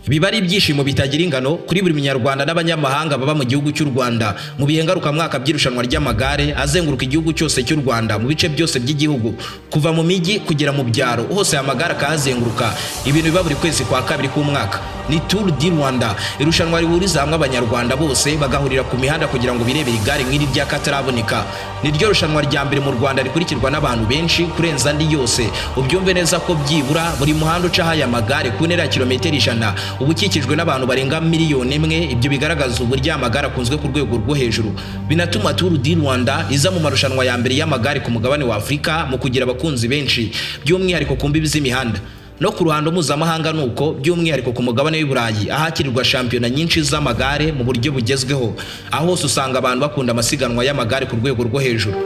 Biba ari ibyishimo bitagira ingano kuri buri Munyarwanda n'abanyamahanga baba mu gihugu cy'u Rwanda mu bihe ngarukamwaka by'irushanwa ry'amagare azenguruka igihugu cyose cy'u Rwanda, mu bice byose by'igihugu, kuva mu mijyi kugera mu byaro, hose aya magare akahazenguruka. Ibintu biba buri kwezi kwa kabiri k'umwaka ni Tour du Rwanda, irushanwa rihuriza hamwe Abanyarwanda bose bagahurira ku mihanda kugira ngo birebere igare nk'iri ry'akataraboneka. Ni ryo rushanwa rya mbere mu Rwanda rikurikirwa n'abantu benshi kurenza andi yose. Ubyumve neza ko byibura buri muhanda ucaho aya magare ku ntera ya kilometero 100 uba ukikijwe n'abantu barenga 1 miliyoni. Ibyo bigaragaza uburyo aya magare akunzwe ku rwego rwo hejuru, binatuma Tour du Rwanda iza mu marushanwa ya mbere y'amagare ku mugabane wa Afurika mu kugira abakunzi benshi, by'umwihariko ku mbibi z'imihanda. No ku ruhando mpuzamahanga ni uko, by'umwihariko ku mugabane w'i Burayi, ahakirirwa shampiyona nyinshi z'amagare mu buryo bugezweho. Aho hose usanga abantu bakunda amasiganwa y'amagare ku rwego rwo hejuru.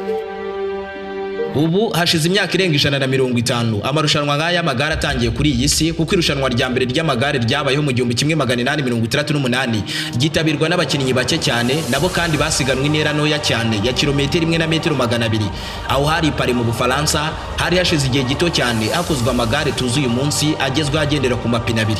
Ubu hashize imyaka irenga 150 amarushanwa nk'aya y'amagare atangiye kuri iyi si, kuko irushanwa rya mbere ry'amagare ryabayeho mu 1868, ryitabirwa n'abakinnyi bake cyane, nabo kandi basiganwa intera ntoya cyane ya kilometero 1 na metero 200. Aho hari i Paris mu Bufaransa. Hari hashize igihe gito cyane hakozwe amagare tuzi uyu munsi agezweho agendera ku mapine abiri.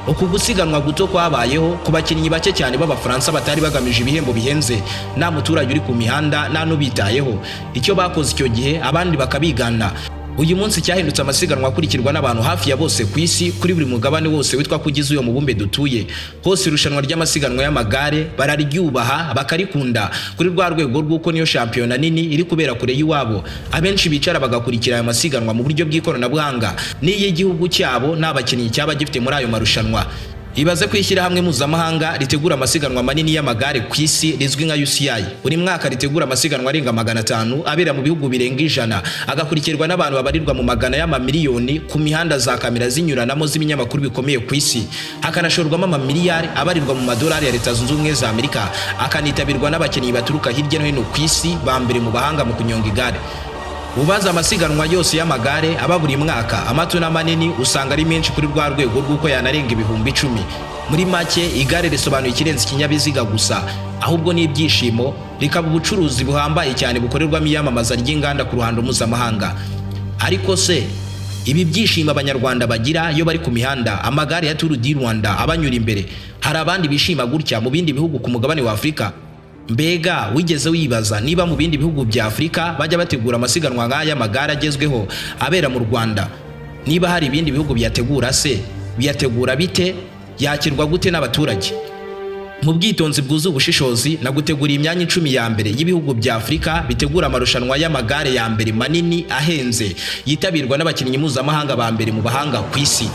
Uku gusiganwa guto kwabayeho ku bakinnyi bake cyane b'Abafaransa batari bagamije ibihembo bihenze, nta muturage uri ku mihanda, nta n'ubitayeho. Icyo bakoze icyo gihe abandi bakabigana, uyu munsi cyahindutse amasiganwa akurikirwa n'abantu hafi ya bose ku isi, kuri buri mugabane wose witwa ko ugize uyu mubumbe dutuye. Hose irushanwa ry'amasiganwa y'amagare bararyubaha, bakarikunda kuri rwa rwego rw'uko niyo shampiyona nini iri kubera kure y'iwabo, abenshi bicara bagakurikira ayo masiganwa mu buryo bw'ikoranabuhanga, n'iyo igihugu cyabo nta bakinnyi cyaba gifite muri ayo marushanwa. Ibaze ko ishyirahamwe mpuzamahanga ritegura amasiganwa manini y'amagare ku isi rizwi nka UCI buri mwaka ritegura amasiganwa arenga 500 abera mu bihugu birenga 100, agakurikirwa n'abantu babarirwa mu magana y'amamiliyoni ku mihanda, za kamera zinyuranamo z'ibinyamakuru bikomeye ku isi, hakanashorwamo amamiliyari abarirwa mu madolari ya Leta Zunze Ubumwe za Amerika, akanitabirwa n'abakinnyi baturuka hirya no hino ku isi ba mbere mu bahanga mu kunyonga igare. Ubaza amasiganwa yose y'amagare aba buri mwaka, amato n'amanini, usanga ari menshi kuri rwa rwego rw'uko yanarenga 10,000. Muri make, igare risobanuye ikirenze ikinyabiziga gusa, ahubwo ni ibyishimo, rikaba ubucuruzi buhambaye cyane bukorerwamo iyamamaza ry'inganda ku ruhando mpuzamahanga. Ariko se ibi byishimo Abanyarwanda bagira iyo bari ku mihanda, amagare ya Tour du Rwanda abanyura imbere, hari abandi bishima gutya mu bindi bihugu ku mugabane wa Afurika? Mbega wigeze wibaza niba mu bindi bihugu bya Afurika bajya bategura amasiganwa nk'aya y'amagare agezweho abera mu Rwanda? Niba hari ibindi bihugu biyategura se, biyategura bite? Yakirwa gute n'abaturage? Mu bwitonzi bwuzuye ubushishozi, naguteguriye imyanya 10 ya mbere y'ibihugu bya Afurika bitegura amarushanwa y'amagare ya mbere manini ahenze, yitabirwa n'abakinnyi mpuzamahanga ba mbere mu bahanga ku isi,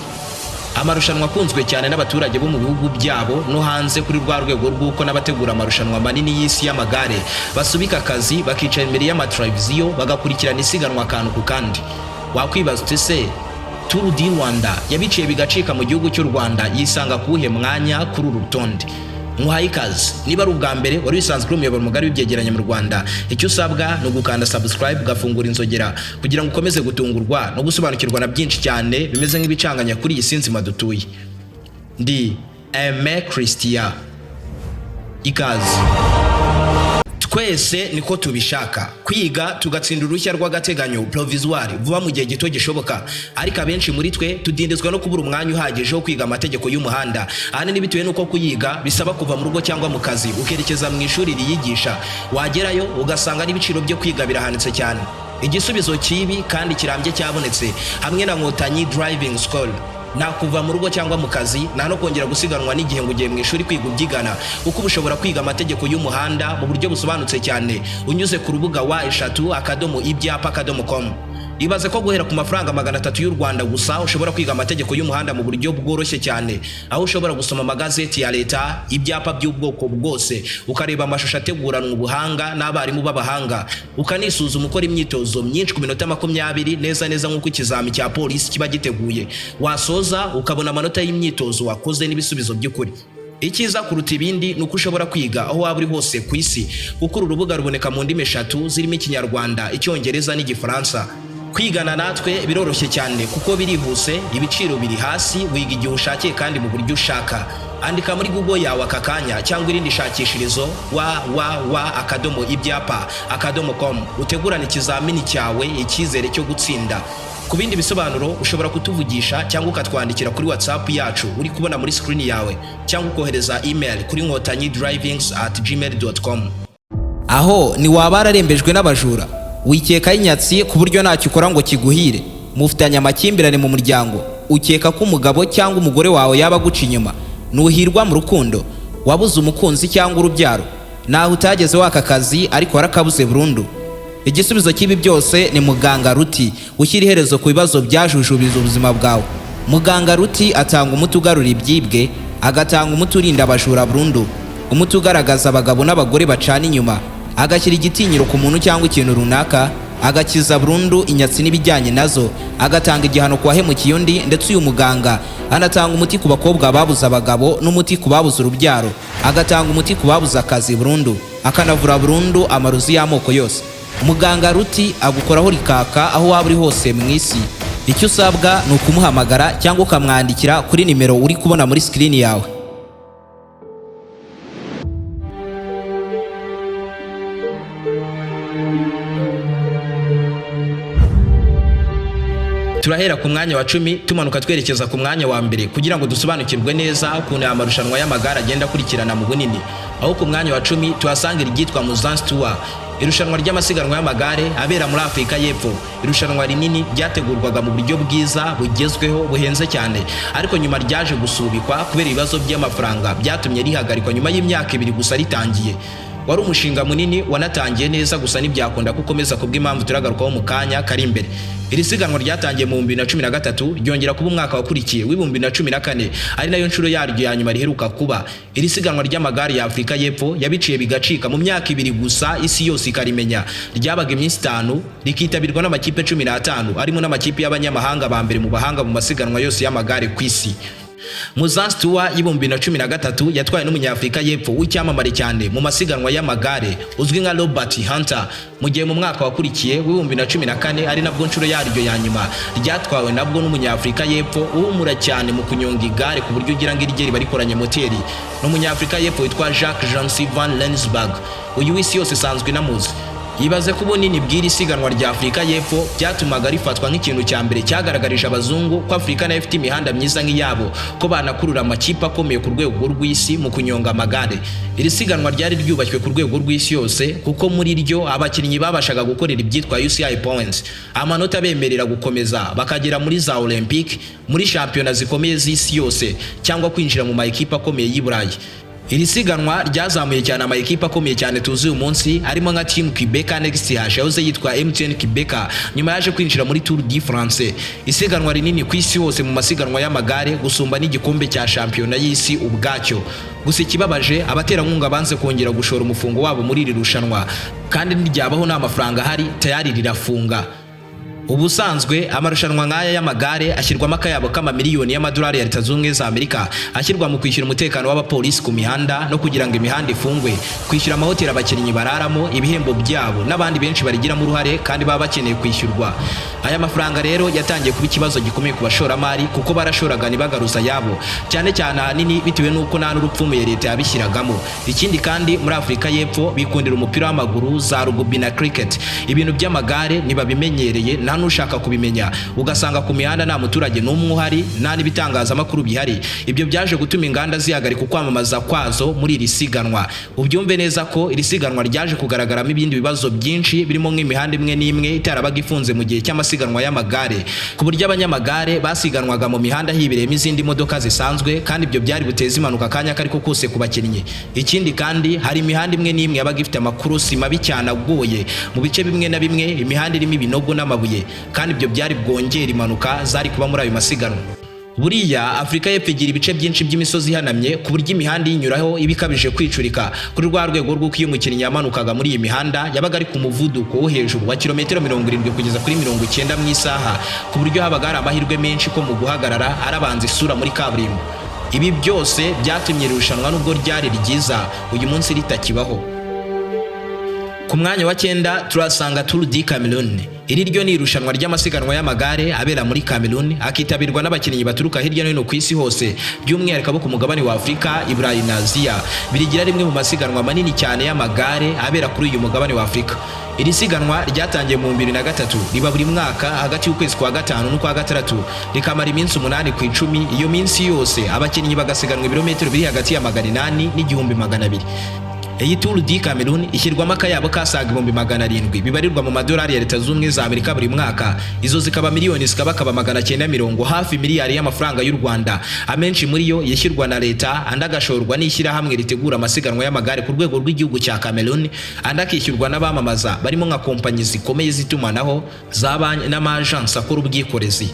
amarushanwa akunzwe cyane n'abaturage bo mu bihugu byabo no hanze, kuri rwa rwego rw'uko n'abategura amarushanwa manini y'isi y'amagare basubika akazi, bakicara imbere y'amateleviziyo, bagakurikirana isiganwa akantu ku kandi. Wakwibaza uti: "Se Tour du Rwanda yabiciye bigacika mu gihugu cy'u Rwanda yisanga kuwuhe mwanya kuri uru rutonde?" Nkuhaye ikaze. Niba ari ubwa mbere wari wisanzwe uri umuyoboro mugari w'ibyegeranyo mu Rwanda, icyo usabwa ni ugukanda subscribe, ugafungura inzogera kugira ngo ukomeze gutungurwa no gusobanukirwa na byinshi cyane bimeze nk'ibicanganya kuri iyi si nzima dutuye. Ndi Aime Christian, ikaze. Twese niko tubishaka, kwiga tugatsinda uruhushya rw'agateganyo, provisoire, vuba mu gihe gito gishoboka. Ariko abenshi muri twe tudindizwa no kubura umwanya uhagije wo kwiga amategeko y'umuhanda, ahanini bitewe n'uko kuyiga bisaba kuva mu rugo cyangwa mu kazi ukerekeza mu ishuri riyigisha, wagerayo ugasanga n'ibiciro byo kwiga birahanitse cyane. Igisubizo kibi kandi kirambye cyabonetse hamwe na Nkotanyi Driving School. Nta kuva mu rugo cyangwa mu kazi, nta no kongera gusiganwa n'igihe ngo ugiye mu ishuri kwiga ubyigana, kuko uba ushobora kwiga amategeko y'umuhanda mu buryo busobanutse cyane unyuze ku rubuga www.ibyapa.com. Ibaze ko guhera ku mafaranga 300 y'u Rwanda gusa ushobora kwiga amategeko y'umuhanda mu buryo bworoshye cyane, aho ushobora gusoma amagazeti ya leta, ibyapa by'ubwoko bwose, ukareba amashusho ateguranwa ubuhanga n'abarimu b'abahanga, ukanisuzuma ukora imyitozo myinshi ku minota 20, neza neza nk'uko ikizami cya polisi kiba giteguye. Wasoza ukabona amanota y'imyitozo wakoze n'ibisubizo by'ukuri. Icyiza kuruta ibindi ni uko ushobora kwiga aho waba uri hose ku isi, kuko uru rubuga ruboneka mu ndimi eshatu zirimo Ikinyarwanda, Icyongereza n'Igifaransa. Kwigana natwe biroroshye cyane kuko birihuse, ibiciro biri hasi, wiga igihe ushakiye kandi mu buryo ushaka. Andika muri Google yawe aka kanya cyangwa irindi shakishirizo www.ibyapa.com, utegurane ikizamini cyawe icyizere cyo gutsinda. Ku bindi bisobanuro ushobora kutuvugisha cyangwa ukatwandikira kuri WhatsApp yacu uri kubona muri screen yawe, cyangwa ukohereza email kuri nkotanyidrivings@gmail.com. Aho ni waba wararembejwe n'abajura, wikekaho inyatsi ku buryo ntacyo ukora ngo kiguhire, mufitanye amakimbirane mu muryango, ukeka ko umugabo cyangwa umugore wawe yaba aguca inyuma, nuhirwa mu rukundo, wabuze umukunzi cyangwa urubyaro, naho utageze waka akazi ariko warakabuze burundu. Igisubizo cy'ibi byose ni Muganga Ruti, ushyira iherezo ku bibazo byajujubiza ubuzima bwawe. Muganga Ruti atanga umuti ugarura ibyibwe, agatanga umuti urinda abajura burundu, umuti ugaragaza abagabo n'abagore bacana inyuma, agashyira igitinyiro ku muntu cyangwa ikintu runaka, agakiza burundu inyatsi n'ibijyanye nazo, agatanga igihano ku wahemukiye undi. Ndetse uyu muganga anatanga umuti ku bakobwa babuze abagabo, n'umuti ku babuze urubyaro, agatanga umuti ku babuze akazi burundu, akanavura burundu amarozi y'amoko yose. Muganga Ruti agukoraho rikaka aho waba uri hose mu isi. Icyo usabwa ni ukumuhamagara cyangwa ukamwandikira kuri nimero uri kubona muri screen yawe. Turahera ku mwanya wa 10 tumanuka twerekeza ku mwanya wa 1 kugira ngo dusobanukirwe neza ukuntu aya marushanwa y'amagare agenda akurikirana mu bunini. Aho ku mwanya wa 10 tuhasanga iryitwa Mzansi Tour, irushanwa ry'amasiganwa y'amagare abera muri Afurika y'Epfo, irushanwa rinini ryategurwaga mu buryo bwiza bugezweho buhenze cyane, ariko nyuma ryaje gusubikwa kubera ibibazo by'amafaranga byatumye rihagarikwa nyuma y'imyaka 2 gusa ritangiye. Wari umushinga munini wanatangiye neza, gusa ntibyakunda ko ukomeza kubw'impamvu turagarukaho mu kanya kari imbere. Iri siganwa ryatangiye mu 2013, ryongera kuba umwaka wakurikiye w'2014, ari nayo nshuro yaryo ya nyuma riheruka kuba. Iri siganwa ry'amagare ya Afurika y'Epfo yabiciye bigacika mu myaka 2 gusa, isi yose ikarimenya. Ryabaga iminsi 5, rikitabirwa n'amakipe 15 arimo n'amakipe y'abanyamahanga ba mbere mu bahanga mu masiganwa yose y'amagare ku isi. Mzansi Tour y'2013 yatwawe n'umunyafurika y'Epfo w'icyamamare cyane mu masiganwa y'amagare uzwi nka Robert Hunter, mu gihe mu mwaka wakurikiye w'2014, ari nabwo nshuro yaryo ya nyuma, ryatwawe nabwo n'umunyafurika y'Epfo uhumura cyane mu kunyonga igare ku buryo ugira ngo irye riba rikoranye moteri. Ni umunyafurika y'Epfo witwa Jacques Janse van Rensburg. Uyu w'isi yose isanzwe inamuzi. Yibaze ko ubunini bw'iri siganwa rya Afurika y'Epfo byatumaga rifatwa nk'ikintu cya mbere cyagaragarije abazungu ko Afurika nayo ifite imihanda myiza nk'iyabo, ko banakurura amakipe akomeye ku rwego rw'isi mu kunyonga amagare. Iri siganwa ryari ryubashywe ku rwego rw'isi yose, kuko muri ryo abakinnyi babashaga gukorera ibyitwa UCI points, amanota abemerera gukomeza bakagera muri za Olympic, muri shampiyona zikomeye z'isi yose, cyangwa kwinjira mu ma ekipe akomeye y'i Burayi. Iri siganwa ryazamuye cyane ama ekipe akomeye cyane tuzi uyu munsi, harimo nka Team Qhubeka Next Hash yahoze yitwa MTN Qhubeka, nyuma yaje kwinjira muri Tour de France, isiganwa rinini ku isi hose mu masiganwa y'amagare gusumba n'igikombe cya shampiyona y'isi ubwacyo. Gusa ikibabaje, abaterankunga banze kongera gushora umufungo wabo muri iri rushanwa, kandi ntiryabaho nta mafaranga ahari, tayari rirafunga. Ubusanzwe amarushanwa nk'aya y'amagare ashyirwamo akayabo k'amamiliyoni y'amadolari ya Leta Zunze Ubumwe za Amerika, ashyirwa mu kwishyura umutekano w'abapolisi ku mihanda no kugira ngo imihanda ifungwe, kwishyura amahoteli abakinnyi bararamo, ibihembo byabo n'abandi benshi barigiramo uruhare kandi baba bakeneye kwishyurwa. Aya mafaranga rero yatangiye kuba ikibazo gikomeye ku bashoramari, kuko barashoraga ntibagaruza ayabo, cyane cyane ahanini bitewe n'uko nta n'urupfumuye leta yabishyiragamo. Ikindi kandi, muri Afurika y'Epfo bikundira umupira w'amaguru, za rugby na cricket. Ibintu by'amagare ntibabimenyereye, nta n'ushaka kubimenya. Ugasanga ku mihanda nta muturage n'umwe uhari, nta n'ibitangazamakuru bihari. Ibyo byaje gutuma inganda zihagarika ukwamamaza kwazo muri iri siganwa. Ubyumve neza ko iri siganwa ryaje kugaragaramo ibindi bibazo byinshi, birimo nk'imihanda imwe n'imwe itarabaga ifunze mu gihe cy'amasiganwa y'amagare, ku buryo abanyamagare basiganwaga mu mihanda hibereyemo izindi modoka zisanzwe, kandi ibyo byari buteze impanuka akanya kariko kose ku bakinnyi. Ikindi kandi, hari imihanda imwe n'imwe yabaga ifite amakurusi mabi cyane agoye, mu bice bimwe na bimwe imihanda irimo ibinogo n'amabuye, kandi ibyo byari bwongera impanuka zari kuba muri ayo masiganwa. Buriya Afurika y'Epfo igira ibice byinshi by'imisozi ihanamye, ku buryo imihanda iyinyuraho iba ikabije kwicurika kuri rwa rwego rw'uko iyo umukinnyi yamanukaga muri iyi mihanda yabaga ari ku muvuduko wo hejuru wa kilometero 70 kugeza kuri 90 mu isaha, ku buryo habaga hari amahirwe menshi ko mu guhagarara arabanza isura muri kaburimbo. Ibi byose byatumye iri rushanwa, nubwo ryari ryiza, uyu munsi ritakibaho. Ku mwanya wa 9 turasanga Tour du Cameroun. Iri ryo ni irushanwa ry'amasiganwa y'amagare abera muri Cameroon, akitabirwa n'abakinnyi baturuka hirya no hino ku isi hose, by'umwihariko abo ku mugabane wa Afurika, Iburayi na Aziya. Birigira rimwe mu masiganwa manini cyane y'amagare abera kuri uyu mugabane wa Afurika. Iri siganwa ryatangiye mu 2003, riba buri mwaka hagati y'ukwezi kwa gatanu n'ukwa gatandatu, rikamara iminsi 8 ku 10. Iyo minsi yose abakinnyi bagasiganwa ibirometero biri hagati ya 800 n'1200. Iyi Tour du Cameroon ishyirwamo akayabo kasaga 700,000 bibarirwa mu madolari ya Leta Zunze Ubumwe za Amerika buri mwaka. Izo zikaba miliyoni zikabakaba 920, hafi miliyari y'amafaranga y'u Rwanda. Amenshi muri yo yishyurwa na leta, andi agashorwa n'ishyirahamwe ritegura amasiganwa y'amagare ku rwego rw'igihugu cya Cameroon, andi akishyurwa n'abamamaza barimo nka kompanyi zikomeye z'itumanaho, za banki n'amajansi akora ubwikorezi.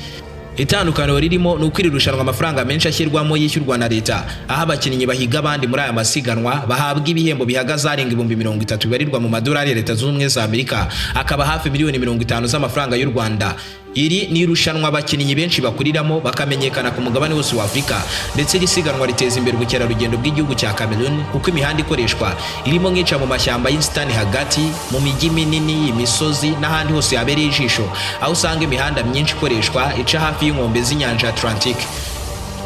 Itandukaniro ririmo ni uko iri rushanwa amafaranga menshi ashyirwamo yishyurwa na leta, aho abakinnyi bahiga abandi muri aya masiganwa bahabwa ibihembo bihagaze arenga 30,000 bibarirwa mu madolari ya Leta Zunze Ubumwe za Amerika, akaba hafi miliyoni 50 z'amafaranga y'u Rwanda. Iri ni irushanwa abakinnyi benshi bakuriramo bakamenyekana ku mugabane wose wa Afurika. Ndetse iri siganwa riteza imbere ubukerarugendo bw'igihugu cya Cameroon, kuko imihanda ikoreshwa irimo nk'ica mu mashyamba y'inzitane, hagati mu mijyi minini, imisozi n'ahandi hose habereye ijisho, aho usanga imihanda myinshi ikoreshwa ica hafi y'inkombe z'inyanja Atlantique.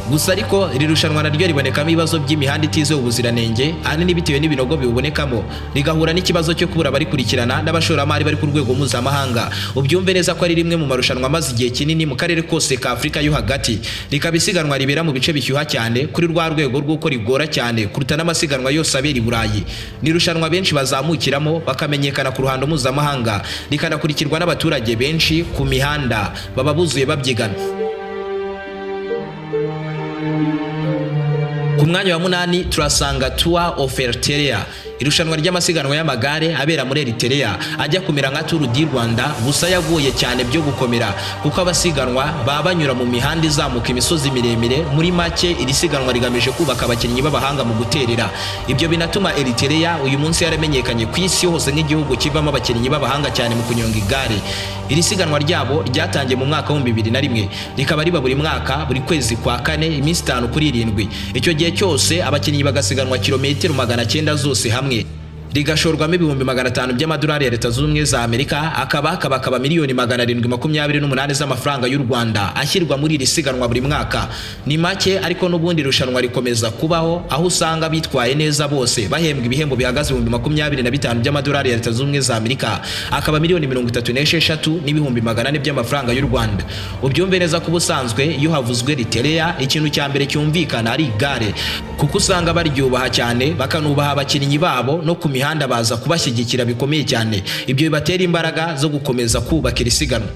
Gusa ariko iri rushanwa naryo ribonekamo ibibazo by'imihanda itizewe ubuziranenge, ahanini bitewe n'ibinogo biwubonekamo, rigahura n'ikibazo cyo kubura abarikurikirana n'abashoramari bari ku rwego mpuzamahanga. Ubyumve neza ko ari rimwe mu marushanwa amaze igihe kinini mu karere kose ka Afurika yo hagati, rikaba isiganwa ribera mu bice bishyuha cyane kuri rwa rwego rw'uko rigora cyane kuruta n'amasiganwa yose abera i Burayi. Ni irushanwa benshi bazamukiramo bakamenyekana ku ruhando mpuzamahanga, rikanakurikirwa n'abaturage benshi. Ku mihanda baba buzuye babyigana. Ku mwanya wa munani turasanga Tour of Eritrea, irushanwa ry'amasiganwa y'amagare abera muri Eritrea, ajya kumera nka Tour du Rwanda, gusa yaguye cyane byo gukomera, kuko abasiganwa baba banyura mu mihanda izamuka imisozi miremire. Muri make, iri siganwa rigamije kubaka abakinnyi b'abahanga mu guterera. Ibyo binatuma Eritrea uyu munsi yaramenyekanye ku isi hose nk'igihugu kivamo abakinnyi b'abahanga cyane mu kunyonga igare. Iri siganwa ryabo ryatangiye mu mwaka wa 2001, rikaba riba buri mwaka buri kwezi kwa kane, iminsi 5 kuri 7. Icyo gihe cyose abakinnyi bagasiganwa kilometero 900 zose hamwe, rigashorwamo 500,000 by'amadolari ya Leta Zunze Ubumwe za Amerika, akaba akaba miliyoni 728 z'amafaranga y'u Rwanda ashyirwa muri iri siganwa buri mwaka. Ni make, ariko n'ubundi irushanwa rikomeza kubaho, aho usanga bitwaye neza bose bahembwa ibihembo bihagaze 25,000 by'amadolari ya Leta Zunze Ubumwe za Amerika, akaba miliyoni 36,400,000 by'amafaranga y'u Rwanda. Ubyumve neza ko ubusanzwe iyo havuzwe Eritrea, ikintu cya mbere cyumvikana ari igare, kuko usanga baryubaha cyane, bakanubaha abakinnyi babo, no ku mihanda baza kubashyigikira bikomeye cyane. Ibyo bibatera imbaraga zo gukomeza kubaka iri siganwa.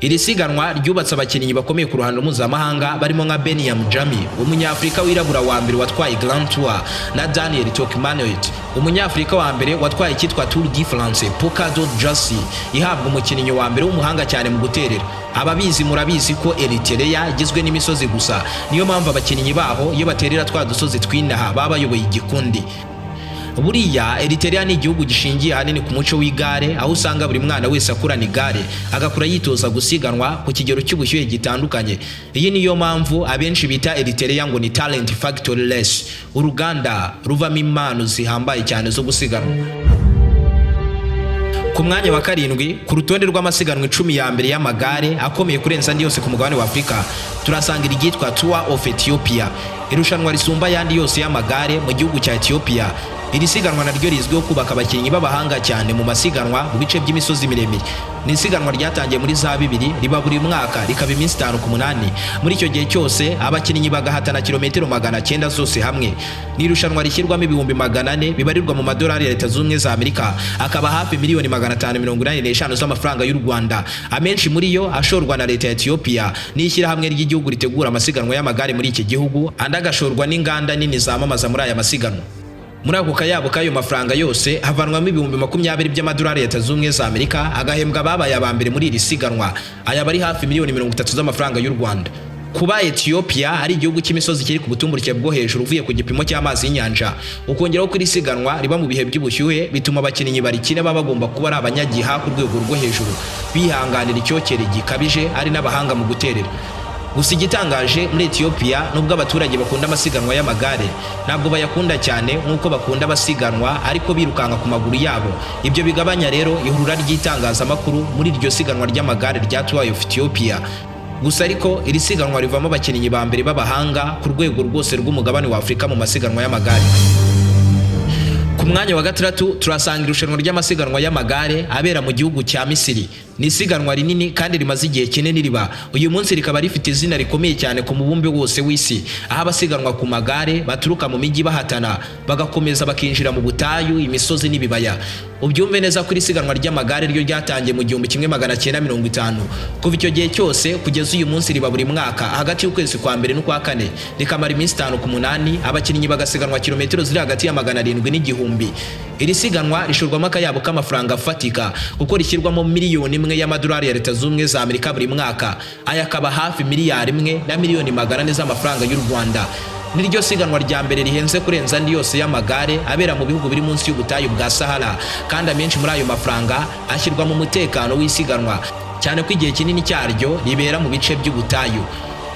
Iri siganwa ryubatse abakinnyi bakomeye ku ruhando mpuzamahanga, barimo nka Biniam Girmay, umunyafurika wirabura wa mbere watwaye Grand Tour, na Daniel Teklehaimanot, umunyafurika wa mbere watwaye icyitwa Tour de France Polka Dot Jersey, ihabwa umukinnyi wa mbere w'umuhanga cyane mu guterera. Ababizi murabizi ko Eritrea igizwe n'imisozi gusa, niyo mpamvu abakinnyi baho iyo baterera twa dusozi twinaha baba bayoboye igikundi. Buriya Eritrea ni igihugu gishingiye ahanini ku muco w'igare, aho usanga buri mwana wese akurana igare, agakura yitoza gusiganwa ku kigero cy'ubushyuhe gitandukanye. Iyi niyo mpamvu abenshi bita Eritrea ngo ni talent factory race, uruganda ruvamo impano zihambaye cyane zo gusiganwa. Ku mwanya wa karindwi ku rutonde rw'amasiganwa 10 ya mbere y'amagare akomeye kurenza andi yose ku mugabane wa Afurika, turasanga iryitwa Tour of Ethiopia, irushanwa risumba ayandi yose y'amagare mu gihugu cya Ethiopia. Iri siganwa naryo rizwiho kubaka abakinnyi b'abahanga cyane mu masiganwa mu bice by'imisozi miremire. Ni isiganwa ryatangiye muri za 2000, riba buri mwaka, rikaba iminsi 5 ku 8. Muri icyo gihe cyose abakinnyi bagahatana kilometero 900 zose hamwe. Ni irushanwa rishyirwamo 400,000 bibarirwa mu madolari ya Leta Zunze Ubumwe za Amerika, akaba hafi miliyoni 585 z'amafaranga y'u Rwanda. Amenshi muri yo ashorwa na leta ya Ethiopia n'ishyirahamwe ry'igihugu ritegura amasiganwa y'amagare muri iki gihugu, andi agashorwa n'inganda nini zamamaza muri aya masiganwa. Muri ako kayabo k'ayo mafaranga yose havanwamo 20,000 by'amadolari ya Leta Zunze Ubumwe za Amerika, agahembwa ababaye aba mbere muri iri siganwa. Aya bari hafi miliyoni 30 z'amafaranga y'u Rwanda. Kuba Ethiopia ari igihugu cy'imisozi kiri ku butumburuke bwo hejuru uvuye ku gipimo cy'amazi y'inyanja, ukongeraho ko iri siganwa riba mu bihe by'ubushyuhe, bituma abakinnyi barikina baba bagomba kuba ari abanyagiha ku rwego rwo hejuru, bihanganira icyokere gikabije, ari n'abahanga mu guterera. Gusa igitangaje muri Ethiopia, nubwo abaturage bakunda amasiganwa y'amagare, ntabwo bayakunda cyane nk'uko bakunda abasiganwa ariko birukanka ku maguru yabo. Ibyo bigabanya rero ihurura ry'itangazamakuru muri iryo siganwa ry'amagare rya Tour of Ethiopia. Gusa ariko iri siganwa rivamo abakinnyi ba mbere b'abahanga ku rwego rwose rw'umugabane wa Afurika mu masiganwa y'amagare. Ku mwanya wa gatandatu turasanga irushanwa ry'amasiganwa y'amagare abera mu gihugu cya Misiri. Ni isiganwa rinini kandi rimaze igihe kinini riba. Uyu munsi rikaba rifite izina rikomeye cyane ku mubumbe wose w'isi, aho abasiganwa ku magare baturuka mu mijyi bahatana, bagakomeza bakinjira mu butayu, imisozi n'ibibaya. Ubyumve neza ko iri siganwa ry'amagare ryo ryatangiye mu 1950. Kuva icyo gihe cyose kugeza uyu munsi riba buri mwaka hagati y'ukwezi kwa mbere n'ukwa kane, rikamara iminsi 5 ku 8, abakinnyi bagasiganwa kilometero ziri hagati ya 700 n'igihumbi. Iri siganwa rishorwamo akayabo k'amafaranga afatika, kuko rishyirwamo 1 miliyoni y'amadolari ya Leta Zunze Ubumwe za Amerika buri mwaka. Aya akaba hafi miliyari 1 na miliyoni 400 z'amafaranga y'u Rwanda. Niryo siganwa rya mbere rihenze kurenza andi yose y'amagare abera mu bihugu biri munsi y'ubutayu bwa Sahara, kandi amenshi muri ayo mafaranga ashyirwa mu mutekano w'isiganwa, cyane ko igihe kinini cyaryo ribera mu bice by'ubutayu.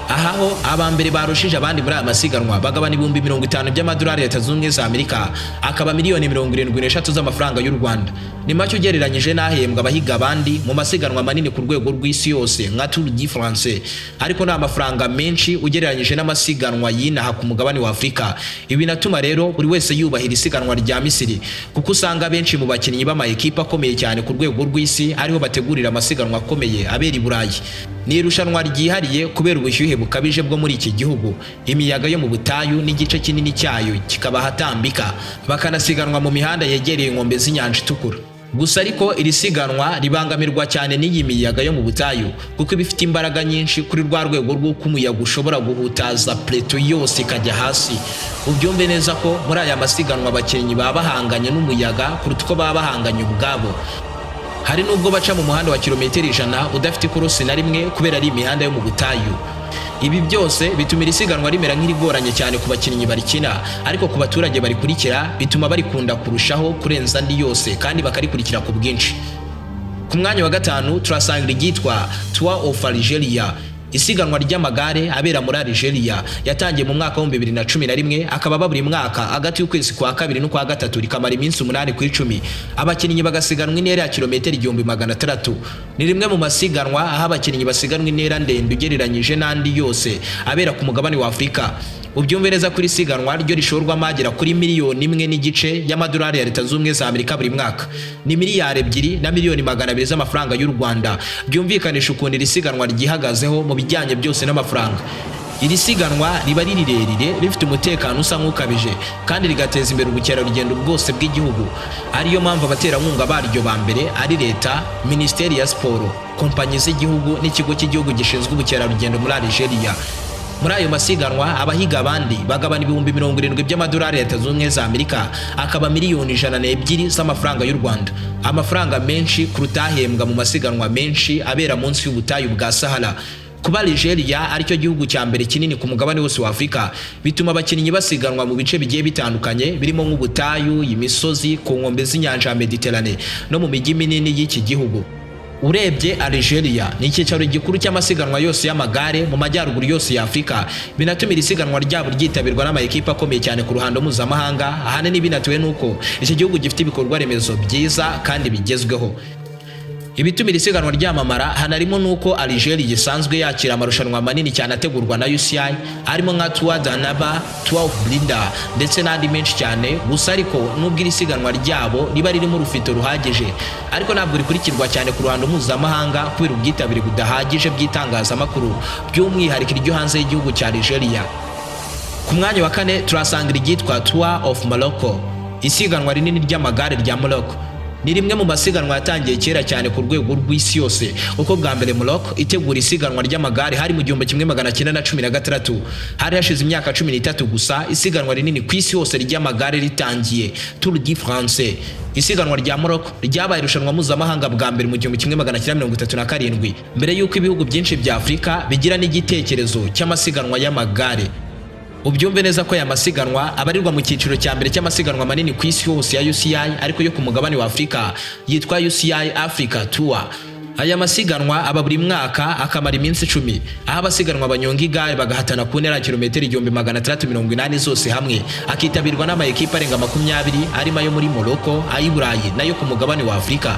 Aha ho aba mbere barushije abandi muri aya masiganwa bagabana 50,000 by'amadolari ya Leta Zunze Ubumwe za Amerika, akaba miliyoni 73 z'amafaranga y'u Rwanda. Ni make ugereranyije n'ahembwa abahiga abandi mu masiganwa manini ku rwego rw'isi yose nka Tour de France, ariko ni amafaranga menshi ugereranyije n'amasiganwa y'inaha ku mugabane wa Afurika. Ibi binatuma rero buri wese yubahira isiganwa rya Misiri, kuko usanga benshi mu bakinnyi b'ama ekipa akomeye cyane ku rwego rw'isi ariho bategurira amasiganwa akomeye abera i Burayi. Ni irushanwa ryihariye kubera ubushyuhe bukabije bwo muri iki gihugu, imiyaga yo mu butayu n'igice kinini cyayo kikaba ahatambika, bakanasiganwa mu mihanda yegereye inkombe z'inyanja Itukura. Gusa ariko iri siganwa ribangamirwa cyane n'iyi miyaga yo mu butayu, kuko iba ifite imbaraga nyinshi kuri rwa rwego rw'uko umuyaga ushobora guhutaza peloton yose ikajya hasi. Ubyumve neza ko muri aya masiganwa abakinnyi baba bahanganye n'umuyaga kuruta uko baba bahanganye ubwabo. Hari n'ubwo baca mu muhanda wa kilometero 100 udafite ikorosi na rimwe, kubera ari imihanda yo mu butayu. Ibi byose bituma iri siganwa rimera nk'irigoranye cyane ku bakinnyi barikina, ariko ku baturage barikurikira bituma barikunda kurushaho kurenza andi yose, kandi bakarikurikira ku bwinshi. Ku mwanya wa gatanu turasanga iryitwa Tour of Algeria, isiganwa ry'amagare abera muri Algeria. Yatangiye mu mwaka wa 2011, akaba aba buri mwaka hagati y'ukwezi kwa kabiri n'ukwa gatatu, rikamara iminsi 8 ku 10, abakinnyi bagasiganwa intera ya kilometero 1600. Ni rimwe mu masiganwa aho abakinnyi basiganwa intera ndende ugereranyije n'andi yose abera ku mugabane wa Afurika. Ubyumve neza kuri siganwa ryo rishorwamo agera kuri 1.5 miliyoni y'amadolari ya Leta Zunze Ubumwe za Amerika buri mwaka. Ni miliyari 2 na miliyoni 200 z'amafaranga y'u Rwanda. Byumvikanisha ukuntu iri siganwa ryihagazeho mu bijyanye byose n'amafaranga. Iri siganwa riba ari rirerire, rifite umutekano usa nk'ukabije, kandi rigateza imbere ubukerarugendo bwose bw'igihugu, ariyo mpamvu abaterankunga baryo ba mbere ari leta, minisiteri ya siporo, kompanyi z'igihugu n'ikigo cy'igihugu gishinzwe ubukerarugendo muri Algeria. Muri ayo masiganwa abahiga abandi bagabana 70,000 by'amadolari ya Leta Zunze Ubumwe za Amerika, akaba miliyoni 102 z'amafaranga y'u Rwanda, amafaranga menshi kuruta ahembwa mu masiganwa menshi abera munsi y'ubutayu bwa Sahara. Kuba Algeria aricyo gihugu cya mbere kinini ku mugabane wose wa Afurika bituma abakinnyi basiganwa mu bice bigiye bitandukanye, birimo nk'ubutayu, imisozi, ku nkombe z'inyanja ya Mediterane no mu mijyi minini y'iki gihugu. Urebye, Algeria ni icyicaro gikuru cy'amasiganwa yose y'amagare mu majyaruguru yose ya Afurika. Binatuma iri siganwa ryabo ryitabirwa n'amakipe akomeye cyane ku ruhando mpuzamahanga, ahanini binatewe n'uko iki gihugu gifite ibikorwa remezo byiza kandi bigezweho. Ibituma iri siganwa ryamamara hanarimo n'uko Algeria isanzwe yakira amarushanwa manini cyane ategurwa na UCI, arimo nka Tour d'Annaba, Tour of Blida ndetse n'andi menshi cyane. Gusa ariko nubwo iri siganwa ryabo riba ririmo urufito ruhagije, ariko ntabwo rikurikirwa cyane ku ruhando mpuzamahanga kubera ubwitabire budahagije bw'itangazamakuru, by'umwihariko iryo hanze y'igihugu cya Algeria. Ku mwanya wa kane turasanga iryitwa Tour of Morocco, isiganwa rinini ry'amagare rya Morocco. Ni rimwe mu masiganwa yatangiye kera cyane ku rwego rw'isi yose, kuko bwa mbere Morocco itegura isiganwa ry'amagare hari mu 1916. Hari hashize imyaka 13 gusa isiganwa rinini ku isi hose ry'amagare ritangiye, Tour de France. Isiganwa rya Morocco ryabaye irushanwa mpuzamahanga bwa mbere mu 1937, mbere y'uko ibihugu byinshi bya Afurika bigira n'igitekerezo cy'amasiganwa y'amagare. Ubyumve neza ko aya masiganwa abarirwa mu cyiciro cya mbere cy'amasiganwa manini ku isi hose ya UCI, ariko yo ku mugabane wa Afurika yitwa UCI Africa Tour. Aya masiganwa aba buri mwaka, akamara iminsi 10, aho abasiganwa banyonga igare bagahatana ku ntera ya kilometero 1680 zose hamwe, akitabirwa n'amayekipe arenga 20, arimo ayo muri Morocco, ay'i Burayi n'ayo ku mugabane wa Afurika.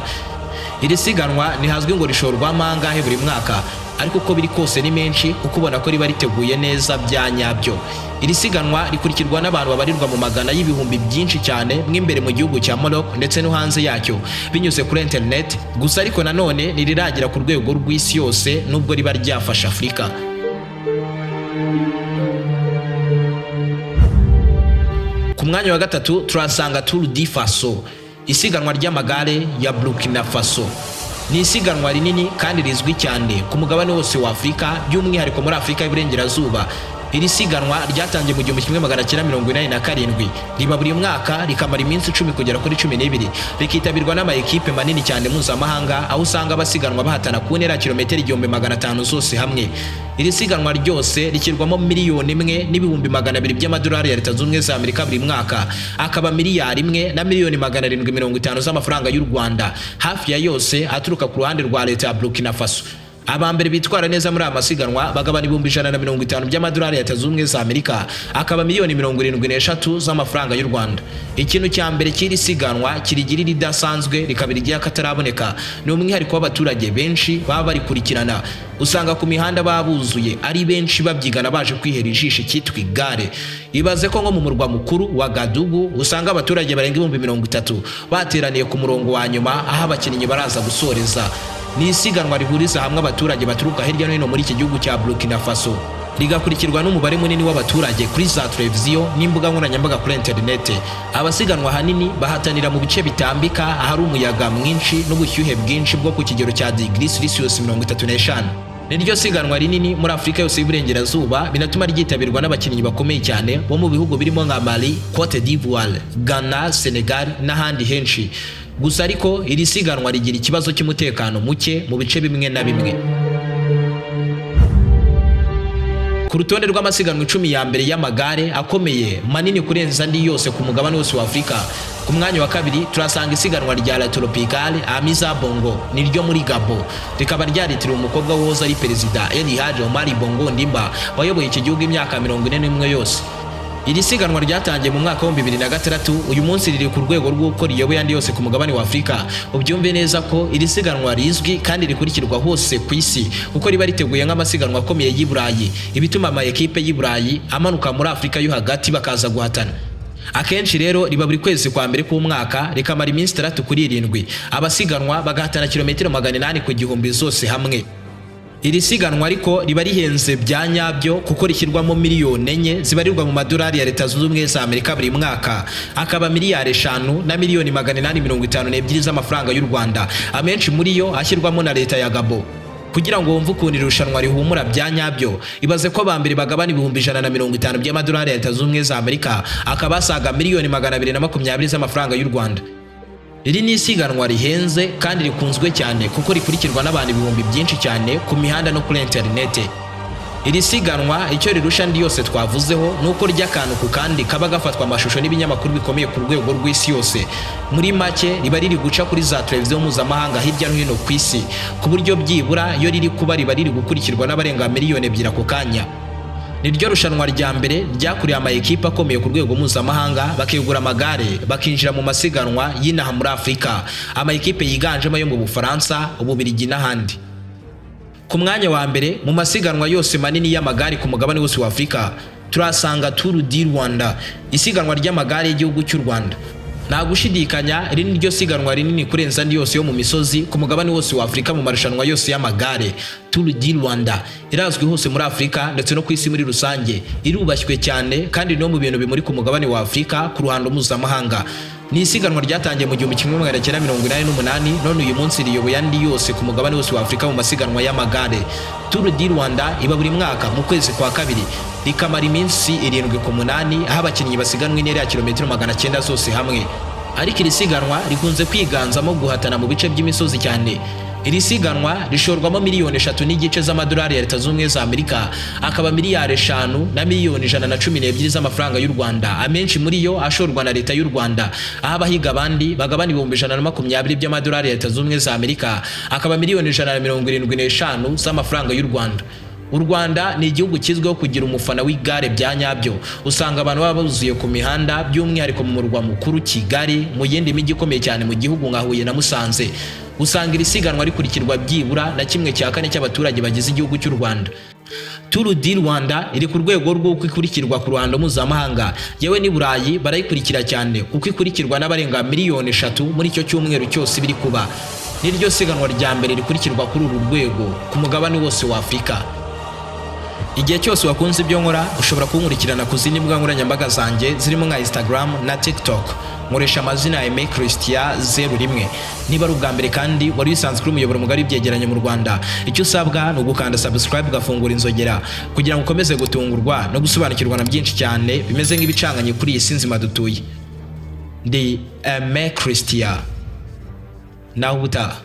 Iri siganwa ntihazwi ngo rishorwamo angahe buri mwaka, ariko uko biri kose ni menshi, kuko ubona ko riba riteguye neza bya nyabyo. Iri siganwa rikurikirwa n'abantu babarirwa mu magana y'ibihumbi byinshi cyane mo imbere mu gihugu cya Morocco ndetse no hanze yacyo binyuze kuri internet gusa. Ariko nanone ntiriragera ku rwego rw'isi yose, nubwo riba ryafashe Afurika. Ku mwanya wa gatatu turasanga Tour du Faso, isiganwa ry'amagare ya Burkina Faso. Ni isiganwa rinini kandi rizwi cyane ku mugabane wose wa Afurika, by'umwihariko muri Afurika y'Iburengerazuba. Iri siganwa ryatangiye mu 1987, riba buri mwaka, rikamara iminsi 10 kugera kuri 12, rikitabirwa n'amayekipe manini cyane mpuzamahanga, aho usanga abasiganwa bahatana ku ntera ya kilometero 1500 zose hamwe. Iri siganwa ryose rishyirwamo 1,200,000 by'amadolari ya Leta Zunze Ubumwe za Amerika buri mwaka, akaba 1,750,000,000 z'amafaranga y'u Rwanda, hafi ya yose aturuka ku ruhande rwa leta ya Burkina Faso. Aba mbere bitwara neza muri aya masiganwa bagabana 150,000 by'amadolari ya Leta Zunze Ubumwe za Amerika, akaba miliyoni 73 z'amafaranga y'u Rwanda. Ikintu cya mbere cy'iri siganwa kirigira iridasanzwe, rikaba irigira akataraboneka, ni umwihariko w'abaturage benshi baba barikurikirana. Usanga ku mihanda baba buzuye ari benshi, babyigana baje kwihera ijisho icyitwa igare. Ibaze ko nko mu murwa mukuru wa Gadugu usanga abaturage barenga 30,000 bateraniye ku murongo wa nyuma aho abakinnyi baraza gusoreza. Ni isiganwa rihuriza hamwe abaturage baturuka hirya no hino muri iki gihugu cya Burkina Faso, rigakurikirwa n'umubare munini w'abaturage kuri za televiziyo n'imbuga nkoranyambaga kuri interinete. Abasiganwa ahanini bahatanira mu bice bitambika, ahari umuyaga mwinshi n'ubushyuhe bwinshi bwo ku kigero cya digiri Celsius 35. Niryo siganwa rinini muri Afurika yose y'Iburengerazuba, binatuma ryitabirwa n'abakinnyi bakomeye cyane bo mu bihugu birimo nka Mali, Cote d'Ivoire, Ghana, Senegal n'ahandi henshi. Gusa ariko iri siganwa rigira ikibazo cy'umutekano muke mu bice bimwe na bimwe. Ku rutonde rw'amasiganwa 10 ya mbere y'amagare akomeye manini kurenza andi yose ku mugabane wose wa Afurika, ku mwanya wa kabiri turasanga isiganwa rya La Tropicale Amisa Bongo, niryo muri Gabon, rikaba ryaritiriwe umukobwa woza ari perezida El Hadji Omar Bongo Ondimba wayoboye iki gihugu imyaka 41 yose. Iri siganwa ryatangiye mu mwaka wa 2006, uyu munsi riri ku rwego rw'uko riyoboye andi yose ku mugabane wa Afurika. Ubyumve neza ko iri siganwa rizwi kandi rikurikirwa hose ku isi, kuko riba riteguye nk'amasiganwa akomeye y'i Burayi, ibituma ama ekipe y'i Burayi amanuka muri Afurika yo hagati bakaza guhatana. Akenshi rero riba buri kwezi kwa mbere k'umwaka, rikamara iminsi 6 kuri 7, abasiganwa bagahatana kilometero 800 ku 1000 zose hamwe. Iri siganwa ariko riba rihenze bya nyabyo, kuko rishyirwamo 4 miliyoni zibarirwa mu madolari ya Leta Zunze Ubumwe za Amerika buri mwaka, akaba 5,852,000,000 z'amafaranga y'u Rwanda, amenshi muri yo ashyirwamo na leta ya Gabon. Kugira ngo wumve ukuntu iri rushanwa rihumura bya nyabyo, ibaze ko aba mbere bagabana 150,000 by'amadolari ya Leta Zunze Ubumwe za Amerika, akaba asaga 220,000,000 z'amafaranga y'u Rwanda. Iri ni isiganwa rihenze kandi rikunzwe cyane, kuko rikurikirwa n'abantu ibihumbi byinshi cyane ku mihanda no kuri interinete. Iri siganwa icyo rirusha andi yose twavuzeho ni uko ry'akantu ku kandi kaba gafatwa amashusho n'ibinyamakuru bikomeye ku rwego rw'isi yose. Muri make riba riri guca kuri za televiziyo mpuzamahanga hirya no hino ku isi, ku buryo byibura iyo riri kuba riba riri gukurikirwa n'abarenga 2 miliyoni ako kanya. Niryo rushanwa rya mbere ryakuriye ama ekipe akomeye ku rwego mpuzamahanga, bakegura amagare bakinjira mu masiganwa y'inaha muri Afurika, ama ekipe yiganjemo ayo mu Bufaransa, Ububiligi n'ahandi. Ku mwanya wa mbere mu masiganwa yose manini y'amagare ku mugabane wose wa Afurika turasanga Tour du Rwanda, isiganwa ry'amagare y'igihugu cy'u Rwanda. Nta gushidikanya, iri ni ryo siganwa rinini kurenza andi yose yo mu misozi ku mugabane wose wa Afurika mu marushanwa yose y'amagare. Tour du Rwanda irazwi hose muri Afurika ndetse no ku isi muri rusange, irubashywe cyane kandi no mu bintu bimurika umugabane wa Afurika ku ruhando mpuzamahanga. Ni isiganwa ryatangiye mu 1988, none uyu munsi riyoboye andi yose ku mugabane wose wa Afurika mu masiganwa y'amagare. Tour du Rwanda iba buri mwaka mu kwezi kwa kabiri, rikamara iminsi 7 ku 8, aho abakinnyi basiganwa intera ya kilometero 900 zose hamwe. Ariko iri siganwa rikunze kwiganzamo guhatana mu bice by'imisozi cyane. Iri siganwa rishorwamo miliyoni 3.5 z'amadolari ya Leta Zunze Ubumwe za Amerika, akaba miliyari 5 na miliyoni 112 z'amafaranga y'u Rwanda, amenshi muri yo ashorwa na Leta y'u Rwanda, aho abahiga abandi bagabana 120,000 by'amadolari ya Leta Zunze Ubumwe za Amerika, akaba miliyoni 175 z'amafaranga y'u Rwanda. U Rwanda ni igihugu kizwiho kugira umufana w'igare bya nyabyo. Usanga abantu baba buzuye ku mihanda, by'umwihariko mu murwa mukuru Kigali, mu yindi mijyi ikomeye cyane mu gihugu nka Huye na Musanze. Usanga iri siganwa rikurikirwa byibura na 1/4 cy'abaturage bagize igihugu cy'u Rwanda. Tour du Rwanda iri ku rwego rw'uko ikurikirwa ku ruhando mpuzamahanga, yewe n'i Burayi barayikurikira cyane, kuko ikurikirwa n'abarenga miliyoni 3 muri icyo cyumweru cyose biri kuba. Niryo siganwa rya mbere rikurikirwa kuri uru rwego ku mugabane wose wa Afurika. Igihe cyose wakunze ibyo nkora, ushobora kunkurikirana ku zindi mbuga nkoranyambaga zanjye zirimo nka Instagram na TikTok. Nkoresha amazina ya Aime Christian 01. Niba ari ubwa mbere kandi wari wisanzwe kuri umuyoboro mugari w'ibyegeranyo mu Rwanda, icyo usabwa ni ugukanda subscribe, ugafungura inzogera kugira ngo ukomeze gutungurwa no gusobanukirwa na byinshi cyane bimeze nk'ibicanganye kuri iyi si nzima dutuye. Ndi Aime Christian, naho ubutaha.